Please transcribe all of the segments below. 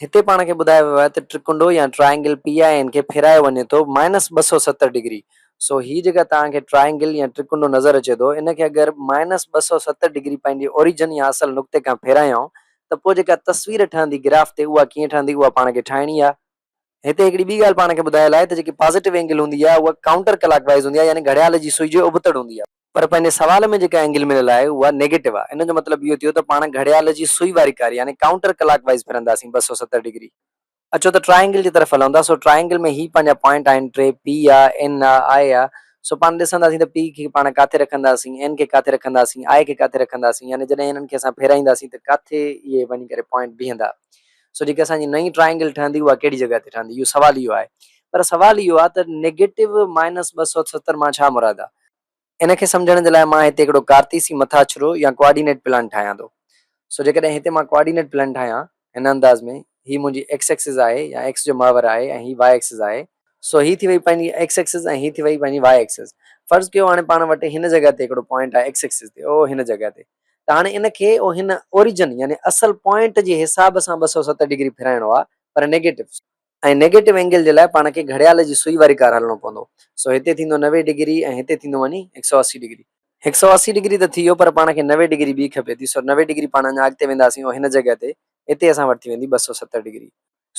هتي پاڻ کي ٻڌايو ويو آهي ته ٽرڪنڊو يا ٽرائينگل پي I N کي ڦيرايو وڃي ٿو مائنس 270 ڊگري. سو هي جيڪا توهان کي ٽرائينگل يا ٽرڪنڊو نظر اچي ٿو ان کي اگر مائنس 270 ڊگري پنهنجي اوريجن يا اصل نقطي کان ڦيرايون ته پوء جيڪا تصوير ٺهندي گراف تي اها ڪيئن ٺهندي اها پاڻ کي ٺاهڻي آهي. هتي هڪڙي ٻي ڳالهه پاڻ کي ٻڌايل آهي ته جيڪي پازيٽو اينگل هوندي آهي اها ڪائونٽر ڪلاڪ وائيز هوندي آهي يعني گهڙيال جي سوئي جي ابتڙ هوندي آهي. پر پنهنجي سوال ۾ جيڪا اينگل مليل آهي اها نيگيٽو آهي. ان جو مطلب اهو ٿيو ته پاڻ گهڙيال جي سوئي واري ڪار يعني ڪائونٽر ڪلاڪ وائيز ڦرنداسين 270 ڊگري. اچو ته ٽرائينگل جي طرف هلون ٿا. سو ٽرائينگل ۾ هي پنهنجا پوائنٽ آهن ٽي پي آ، اين آ، آء آ. سو پاڻ ڏسنداسين ته پي کي پاڻ ڪاٿي رکنداسين، اين کي ڪاٿي رکنداسين، آء کي ڪاٿي رکنداسين يعني جڏهن انهن کي اسان ڦيرائينداسين ته ڪاٿي اهي وڃي ڪري پوائنٽ بيهندا. سو جيڪا اسان جي نئين ٽرائينگل ٺهندي اها ڪهڙي جڳهه تي ٺهندي اهو سوال اهو آهي. پر سوال اهو آهي ته نيگيٽو مائنس 270 مان ڇا مراد آهي؟ ان کي سمجهڻ جي لاء مان هتي هڪڙو ڪارتيسي مٿاڇرو يا ڪوآرڊينيٽ پلان ٺاهيان ٿو. سو جيڪڏهن هتي مان ڪوآرڊينيٽ پلان ٺاهيان هن انداز ۾ هي منهنجي ايڪس ايڪسز آهي يا ايڪس جو محور آهي ۽ هي وائي ايڪسز آهي. سو هي ٿي وئي پنهنجي ايڪس ايڪسز ۽ هي ٿي وئي پنهنجي وائي ايڪسز. فرض ڪيو هاڻي پاڻ وٽ هن جڳهه تي هڪڙو پوائنٽ آهي ايڪس ايڪسز تي او هن جڳهه تي ته هاڻي ان کي او هن اوريجن يعني اصل پوائنٽ جي حساب سان 270 ڊگري ڦيرائڻو آهي پر نيگيٽو. ۽ نيگيٽو اينگل جي لاء پاڻ کي گهڙيال جي سوئي واري ڪار هلڻو پوندو. سو هتي ٿيندو 90 ڊگري ۽ هتي ٿيندو وڃي 180 ڊگري. 180 ڊگري ته ٿي ويو پر پاڻ کي 90 ڊگري ٻي کپي ٿي سو 90 ڊگري پاڻ اڃا اڳتي وينداسين او هن جڳهه تي اتي اسان وٽ ٿي ويندي 270 ڊگري.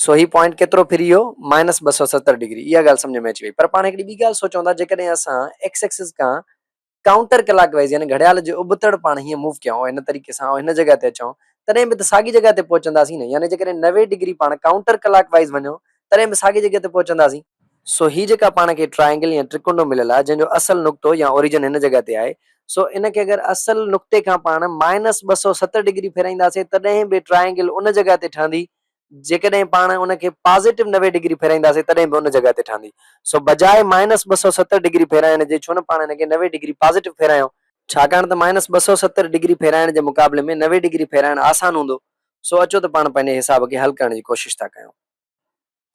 سو هي پوائنٽ ڪيترو ڦري ويو مائنس 270 ڊگري اها ڳالهه سمجهه ۾ اچي وئي پر پاڻ هڪڙي ٻي ڳالهه سوچون ٿا جيڪڏهن اسان ايڪس ايڪسز کان ڪائونٽر ڪلاڪ وائيز يعني گهڙيال جي ابتڙ پاڻ هيئن موو ڪيون هن طريقي سان هن جڳهه تي اچون تڏهن به ته ساڳي جڳهه تي پهچنداسين نه يعني جيڪڏهن 90 ڊگري پاڻ ڪائونٽر ڪلاڪ وائيز وڃون تڏهن به ساڳي جڳهه تي پهچنداسين. سو هي جيڪا پاڻ کي ٽرائينگل يا ٽرڪنڊو مليل آهي جنهن جو اصل نقطو يا اوريجن هن جڳهه تي آهي سو ان کي اگر اصل نقطي کان پاڻ مائنس 270 ڊگري ڦيرائينداسين تڏهن به ٽرائينگل ان جڳهه تي ٺهندي جيڪڏهن پاڻ ان کي پازيٽو 90 ڊگري ڦيرائينداسين تڏهن به ان جڳهه تي ٺهندي. سو بجاء مائنس 270 ڊگري ڦيرائڻ جي ڇو نه پاڻ ان کي 90 ڊگري پازيٽو ڦيرايون. ڇاڪاڻ ته مائنس 270 ڊگري ڦيرائڻ جي مقابلي ۾ 90 ڊگري ڦيرائڻ آسان هوندو. سو اچو ته پاڻ پنهنجي حساب کي حل ڪرڻ جي ڪوشش ٿا ڪيون.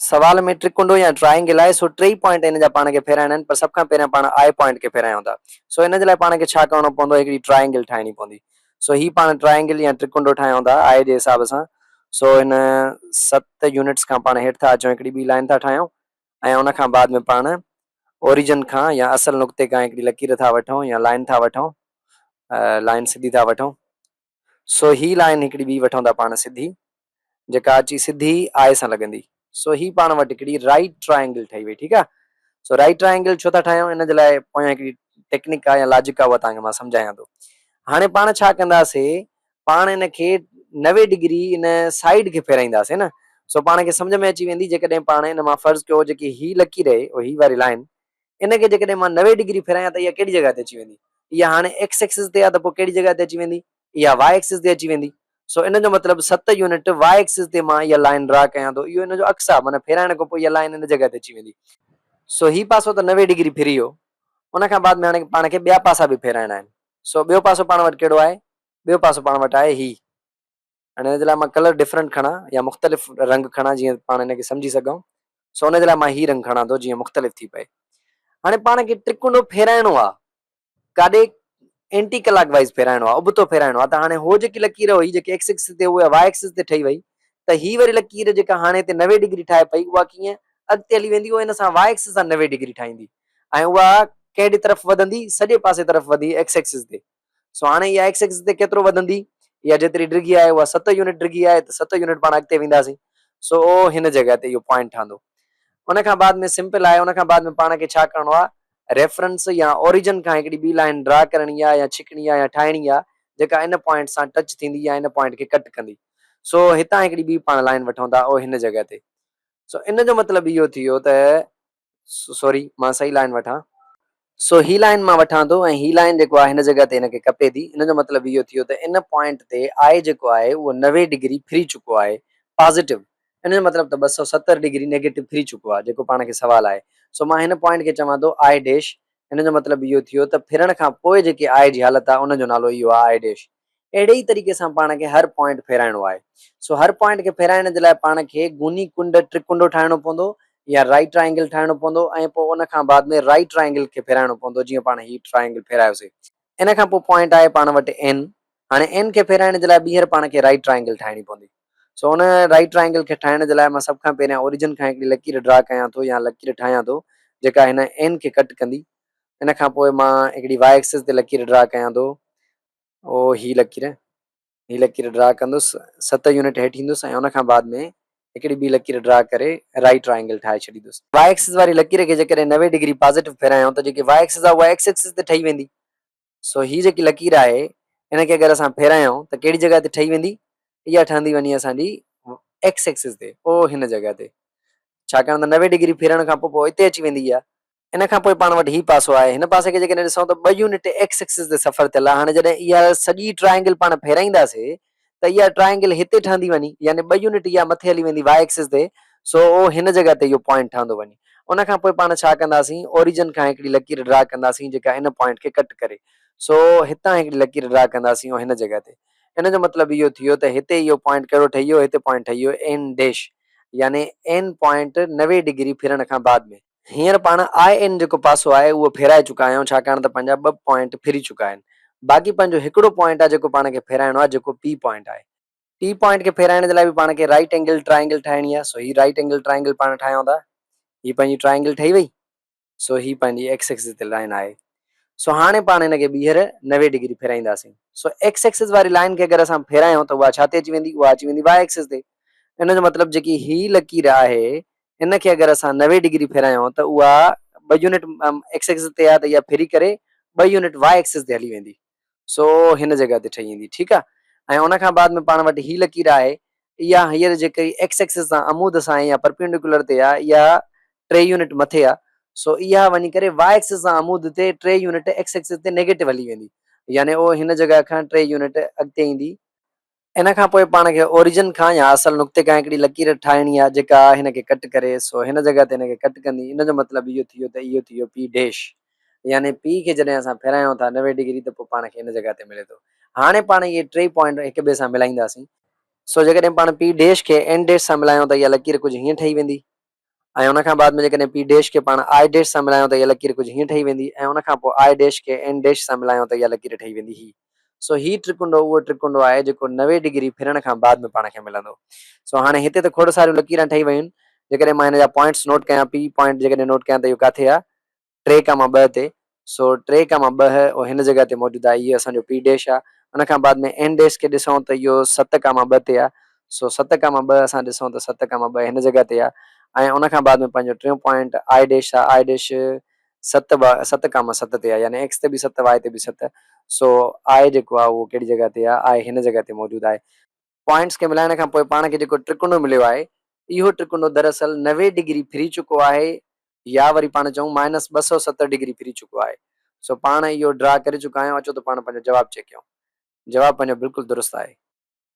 سوال ۾ ٽرڪنڊو يا ٽرائينگل آهي سو ٽيئي پوائنٽ ان جا پاڻ کي ڦيرائڻا آهن پر سڀ کان پهريان پاڻ آء پوائنٽ کي ڦيرايون ٿا. سو ان جي لاء پاڻ کي ڇا ڪرڻو پوندو هڪڙي ٽرائينگل ٺاهڻي پوندي. سو هي پاڻ ٽرائينگل يا ٽرڪنڊو ٺاهيون ٿا آء جي حساب سان. سو هن ست يونٽس کان پاڻ هيٺ ٿا اچون هڪڙي ٻي لائين ٿا ٺاهيون ۽ ان کان بعد ۾ پاڻ اوريجن کان يا اصل نقطي کان هڪڙي لڪير ٿا وٺون يا لائين ٿا وٺون لائين سڌي ٿا وٺون. سو هي لائين هڪڙي ٻي وٺون ٿا پاڻ سڌي جيڪا اچي سڌي آء سان لڳندي. سو هي پاڻ وٽ هڪڙي رائيٽ ٽرائينگل ٺهي وئي ٺيڪ آ. سو رائيٽ ٽرائينگل ڇو ٿا ٺاهيون ان جي لاء پويان هڪڙي ٽيڪنڪ آ يا لاجڪ آ اها توهان کي مان سمجهايان ٿو. هاڻي پاڻ ڇا ڪنداسي پاڻ ان کي 90 ڊگري ان سائيڊ کي ڦيرائينداسي نه. سو پاڻ کي سمجهه ۾ اچي ويندي جيڪڏهن پاڻ ان مان فرض ڪيو جيڪي هي لڪير اهي هي واري لائين ان کي جيڪڏهن مان 90 ڊگري ڦيرايان ته اها ڪهڙي جڳهه تي اچي ويندي؟ اها هاڻي ايڪس ايڪسز تي آهي ته پوء ڪهڙي جڳهه تي اچي ويندي؟ اها وائي ايڪسز تي اچي ويندي. سو ان جو مطلب ست يونٽ وائي ايڪسز تي مان اها لائين ڊرا ڪيان ٿو. اهو ان جو عڪس آهي معنيٰ ڦيرائڻ کان پوء اها لائين ان جڳهه تي اچي ويندي. سو هي پاسو ته 90 ڊگري ڦري ويو. ان کان بعد ۾ هاڻي پاڻ کي ٻيا پاسا به ڦيرائڻا آهن. سو ٻيو پاسو پاڻ وٽ ڪهڙو آهي؟ ٻيو پاسو پاڻ وٽ آهي هي. هاڻي ان جي لاء مان ڪلر ڊفرنٽ کڻان يا مختلف رنگ کڻان جيئن پاڻ ان کي سمجهي سگهون سو ان جي لاء مان هي رنگ کڻان ٿو جيئن مختلف ٿي پئي هاڻي پاڻ کي ٽرڪنڊو ڦيرائڻو آ ڪاڏي اينٽي ڪلاڪ وائز ڦيرائڻو آ ابتو ڦيرائڻو آ ته هاڻي هو جيڪي لڪير هئي جيڪي ايڪس ايڪسس تي اها وائي ايڪسس تي ٺهي وئي ته هي وري لڪير جيڪا هاڻي هتي 90 ڊگري ٺاهي پئي اها ڪيئن اڳتي هلي ويندي اها ان سان وائي ايڪسس سان 90 ڊگري ٺاهيندي ۽ اها ڪهڙي طرف وڌندي سڄي پاسي طرف وڌي ايڪس ايڪسس تي سو هاڻي اها ايڪس ايڪسس تي ڪيترو وڌندي؟ اها جيتري ڊگهي آهي اها ست يونٽ ڊگهي آهي ته ست يونٽ پاڻ اڳتي وينداسين سو او هن جڳهه تي اهو پوائنٽ ٺهندو. ان کان بعد ۾ سمپل آهي ان کان بعد ۾ پاڻ کي ڇا ڪرڻو آهي ريفرنس يا اوريجن کان هڪڙي ٻي لائين ڊرا ڪرڻي آهي يا ڇڪڻي آهي يا ٺاهڻي آهي جيڪا ان پوائنٽ سان ٽچ ٿيندي يا ان پوائنٽ کي ڪٽ ڪندي سو هتان هڪڙي ٻي پاڻ لائين وٺون ٿا او هن جڳهه تي سو ان جو مطلب اهو ٿي ويو ته سوري مان صحيح لائين وٺان. سو هي لائين مان وٺان ٿو ۽ هي لائين جيڪو آهي هن جڳهه تي هن کي ڪپي ٿي ان جو مطلب اهو ٿيو ته ان پوائنٽ تي آء جيڪو آهي اهو 90 ڊگري ڦري چڪو آهي پازيٽو ان جو مطلب ته 270 ڊگري نيگيٽو ڦري چڪو آهي جيڪو پاڻ کي سوال آهي سو مان هن پوائنٽ کي چوان ٿو I dash ان جو مطلب اهو ٿيو ته ڦرڻ کان پوء جيڪي آء جي حالت آهي ان جو نالو اهو آهي I dash اهڙي ئي طريقي سان پاڻ کي هر پوائنٽ ڦيرائڻو آهي. سو هر پوائنٽ کي ڦيرائڻ جي لاء پاڻ کي گوني ڪنڊ ٽرڪنڊو ٺاهڻو پوندو يا رائيٽ ٽرائينگل ٺاهڻو پوندو ۽ پوء ان کان بعد ۾ رائيٽ ٽرائينگل کي ڦيرائڻو پوندو جيئن پاڻ هي ٽرائينگل ڦيرايوسي. ان کان پوء پوائنٽ آهي پاڻ وٽ اين. هاڻي اين کي ڦيرائڻ جي لاء ٻيهر پاڻ کي رائيٽ ٽرائينگل ٺاهڻي پوندي. سو ان رائيٽ ٽرائنگل کي ٺاهڻ جي لاء مان سڀ کان پهريان اوريجن کان هڪڙي لڪير ڊرا ڪيان ٿو يا لڪير ٺاهيان ٿو جيڪا هن اين کي ڪٽ ڪندي. ان کان پوء مان هڪڙي وائي ايڪسس تي لڪير ڊرا ڪيان ٿو. او هي لڪير هي لڪير ڊرا ڪندس 7 يونٽ هيٺ ايندس ۽ ان کان بعد ۾ هڪڙي ٻي لڪير ڊرا ڪري رائيٽ ٽرائنگل ٺاهي ڇڏيندس. وائي ايڪسس واري لڪير کي جيڪڏهن 90 ڊگري پازيٽو ڦيرايون ته جيڪي وائي ايڪسس آهي اها ايڪس ايڪسس تي ٺهي ويندي. سو هي جيڪي لڪير آهي ان کي اگر اسان ڦيرايون ته ڪهڙي جڳهه تي ٺهي ويندي؟ اها ٺهندي وڃي اسان جي ايڪس ايڪسس تي، او هن جڳهه تي، ڇاڪاڻ ته 90 ڊگري ڦيرڻ کان پوء پوء اتي اچي ويندي اها. ان کان پوء پاڻ وٽ هي پاسو آهي، هن پاسي کي جيڪڏهن ڏسون ته 2 يونٽ ايڪس ايڪسس تي سفر ٿيل آهي، هاڻي جڏهن اها سڄي ٽرائنگل پاڻ ڦيرائينداسي ته اها ٽرائنگل هتي ٺهندي وڃي، يعني 2 يونٽ اها مٿي هلي ويندي وائي ايڪسس تي، سو او هن جڳهه تي اهو پوائنٽ ٺهندو وڃي. ان کان پوء پاڻ ڇا ڪنداسين، اوريجن کان هڪڙي لڪير ڊرا ڪنداسين جيڪا ان پوائنٽ کي ڪٽ ڪري. سو هتان هڪڙي لڪير ڊرا ڪنداسين او هن جڳهه تي. ان جو مطلب اهو ٿيو ته هتي اهو پوائنٽ ڪهڙو ٺهي ويو، هتي پوائنٽ ٺهي ويو اين ڊيش يعني اين پوائنٽ 90 ڊگري ڦرڻ کان بعد ۾. هينئر پاڻ I N جيڪو پاسو آهي اهو ڦيرائي چڪا آهيون ڇاڪاڻ ته پنهنجا ٻه پوائنٽ ڦري چڪا آهن. باقي پنهنجو هڪڙو پوائنٽ آهي جيڪو پاڻ کي ڦيرائڻو آهي جيڪو پي پوائنٽ آهي. پي پوائنٽ کي ڦيرائڻ جي لاء به پاڻ کي رائيٽ اينگل ٽرائنگل ٺاهڻي آهي سو هي رائيٽ اينگل ٽرائنگل پاڻ ٺاهيون ٿا. هي پنهنجي ٽرائنگل ٺهي وئي سو هي پنهنجي ايڪس ايڪسس تي لائن آهي. سو هاڻي پاڻ هن کي ٻيهر 90 ڊگري ڦيرائينداسين. سو ايڪس ايڪسس واري لائن کي اگر اسان ڦيرايون ته اها ڇا تي اچي ويندي؟ اها اچي ويندي وائي ايڪسس تي. ان جو مطلب جيڪي هي لڪير آهي ان کي اگر اسان 90 ڊگري ڦيرايون ته اها 2 يونٽ ايڪس ايڪسس تي آهي ته اها ڦري ڪري 2 يونٽ وائي ايڪسس تي هلي ويندي. سو هن جڳهه تي ٺهي ايندي ٺيڪ آ ۽ ان کان بعد ۾ پاڻ وٽ هي لڪير آهي اها هينئر جيڪي ايڪس ايڪسس سان عمود سان آهي يا پرپينڊيڪولر تي آ اها 3 يونٽ مٿي آ سو اها وڃي ڪري وائي ايڪسس سان عمود تي 3 يونٽ ايڪس ايڪسس تي نيگيٽو هلي ويندي يعني او هن جڳهه کان 3 يونٽ اڳتي ايندي. ان کان پوء پاڻ کي اوريجن کان يا اصل نقطي کان هڪڙي لڪير ٺاهڻي آ جيڪا هن کي ڪٽ ڪري سو هن جڳهه تي هن کي ڪٽ ڪندي ان جو مطلب اهو ٿي ويو ته اهو ٿي ويو پي ڊيش يعني پي کي جڏهن اسان ڦيرايون ٿا 90 ڊگري ته پوء پاڻ کي هن جڳهه تي ملي ٿو. هاڻي پاڻ اهي ٽئي پوائنٽ هڪ ٻئي سان ملائينداسين. سو جيڪڏهن پاڻ پي ڊيش کي اين ڊيش سان ملايون ته اها لڪير ڪجهه هيئن ٺهي ويندي. ۽ ان کان بعد ۾ جيڪڏهن پي ڊيش کي پاڻ I dash سان ملايون ته اها لڪير ڪجهه هيئن ٺهي ويندي ۽ ان کان پوء I dash کي اين ڊيش سان ملايون ته اها لڪير ٺهي ويندي هي. سو هي ٽرڪنڊو اهو ٽرڪنڊو آهي جيڪو 90 ڊگري ڦرڻ کان بعد ۾ پاڻ کي ملندو. سو هاڻي هتي ته کوڙ ساريون لڪيران ٺهي ويون. جيڪڏهن مان هن جا پوائنٽس نوٽ ڪيان پي پوائنٽ جيڪڏهن نوٽ ڪيان ته اهو ڪاٿي آهي؟ ٽي ڪاما ٻه تي، سو ٽي ڪاما ٻه اهو هن جڳهه تي موجود آهي، اهو اسان جو پي ڊيش آهي. ان کان بعد ۾ اين ڊيش کي ڏسون ته اهو ست ڪاما ٻه تي آهي، سو ست ڪاما ٻه اسان ڏسون ته ست ڪاما ٻه هن جڳهه تي آهي ۽ ان کان بعد ۾ پنهنجو ٽيون پوائنٽ I dash آهي، I dash ست ٻه ست ڪاما ست تي آهي يعني ايڪس تي به ست وائي تي به ست، سو آء جيڪو آهي اهو ڪهڙي جڳهه تي آهي، آء هن جڳهه تي موجود آهي. پوائنٽس کي ملائڻ کان پوء پاڻ کي جيڪو ٽرڪنڊو مليو آهي، اهو ٽرڪنڊو دراصل 90 ڊگري ڦري چڪو آهي يا وري پاڻ چئون مائنس 270 ڊگري ڦري چڪو آهي. سو پاڻ اهو ڊرا ڪري چڪا آهيون، اچو ته پاڻ پنهنجو جواب چيڪ ڪيون. جواب پنهنجو بلڪل درست آهي.